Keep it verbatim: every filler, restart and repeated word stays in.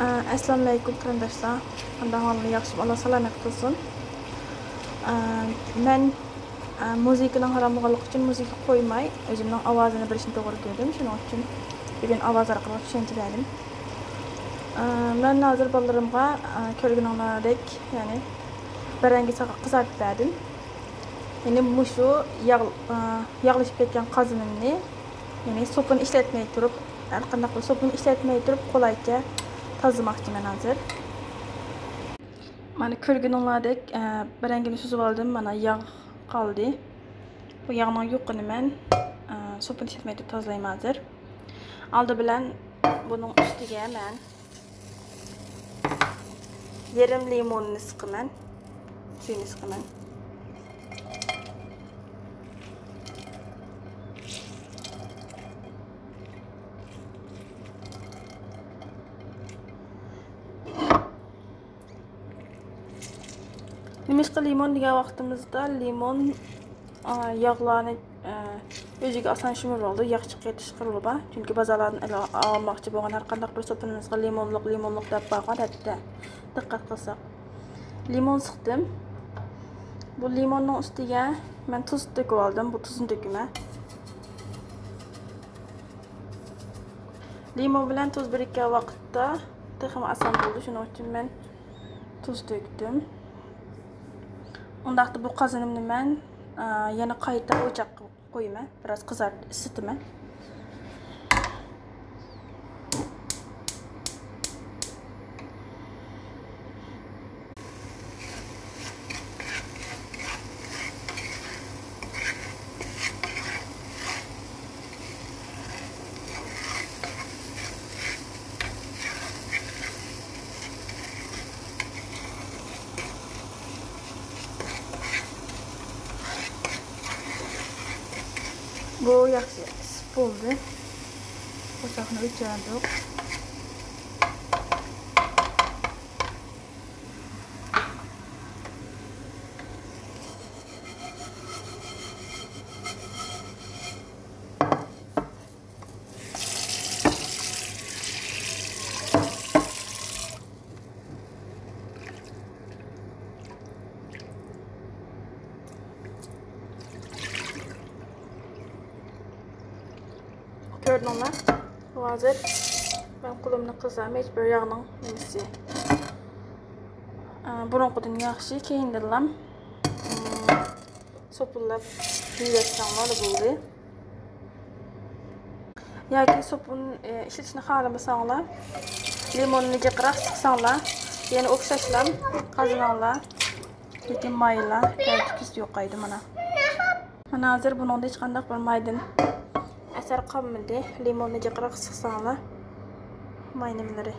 ئەسسالامۇئەلەيكۇم قېرىنداشلار، قانداق ئەھۋالىڭلار؟ ياخشىمۇ؟ ئاللا سالامەت قىلسۇن. مەن مۇزىكىنىڭ ھارام بولغانلىقى ئۈچۈن مۇزىكا قويماي، ئۆزۈمنىڭ ئاۋازىنى بېرىشنى توغرا كۆردۈم. شۇنىڭ ئۈچۈن بۈگۈن ئاۋاز ئارقىلىق چۈشەنچە بەردىم. مەن ھازىر بالىلىرىمغا، كۆرگىنىڭلاردەك، يەنى بەرەڭگى قىزارتىپ بەردىم. يەنى مۇشۇ ياغ-، ياغلىشىپ كەتكەن قازىنىمنى، يەنى سوپۇن ئىشلەتمەي تۇرۇپ، ھەر قانداق بىر سوپۇن ئىشلەتمەي تۇرۇپ، قولايچە تازىلىماقچىمەن ھازىر. مانا كۆرگىنىڭلاردەك، ئە، بەرەڭگىنى سۈزۈپ ئالدىم. مانا ياغ قالدى. بۇ ياغنىڭ يۇقىنى مەن، ئە، سوپۇن ئىشلەتمەي تۇرۇپ تازىلايمەن ھازىر. ئالدى بىلەن بۇنىڭ ئۈستىگە مەن يېرىم لىموننى سىقىمەن. سۈيىنى سىقىمەن. نېمىشقا لىمون دېگەن ۋاقتىمىزدا لىمون، ئا، ياغلارنى، ئا، ئۆزىگە ئاسان شىمىرىۋالىدۇ، ياغ چىقىرىش قورالى بار. چۈنكى بازارلاردىن ئېلىۋ-، ئالماقچى بولغان ھەر قانداق بىر سوپۇنىمىزغا لىمونلۇق، لىمونلۇق دەپ بارغان ئادەتتە. دىققەت قىلساق. لىمون سىقتىم. بۇ لىموننىڭ ئۈستىگە مەن تۇز تۆكۈۋالدىم. بۇ تۇزنى تۆكىمەن. لىمون بىلەن تۇز بىرىككەن ۋاقىتتا تېخىمۇ ئاسان بولىدۇ، شۇنىڭ ئۈچۈن مەن تۇز تۆكتۈم. ئۇنداقتا بۇ قازىنىمنى مەن، ئا، يەنە قايتا ئوچاققا قويىمەن، بىراز قىزارت-، ئىسسىتىمەن. بۇ ياخشى ئىسسىپ بولدى. ئوچاقنى ئۆچۈردۇق. كۆردۈڭلار؟ ھازىر مەن قولۇمنى قىزارماي، ھېچ بىر ياغنىڭ نېمىسى، ئە، بۇرۇنقىدىن ياخشى، كېيىندىنلا، ئىم، سوپۇنلاپ يۇيۇۋەتسەڭلار بولدى. ياكى سوپۇن، ئە، ئىشلىتىشنى خالىمىساڭلار، لىموننى جىقراق سىقساڭلار، يەنە ئوخشاشلا قازىنىڭلار، لېكىن مايلار تەتۈكۈس يوقايدۇ مانا. مانا ھازىر بۇنىڭدا ھېچقانداق بىر مايدىن ئەسەر قالمىدى. لىموننى جىقراق سىقساڭلار، ماي نېمىلىرى.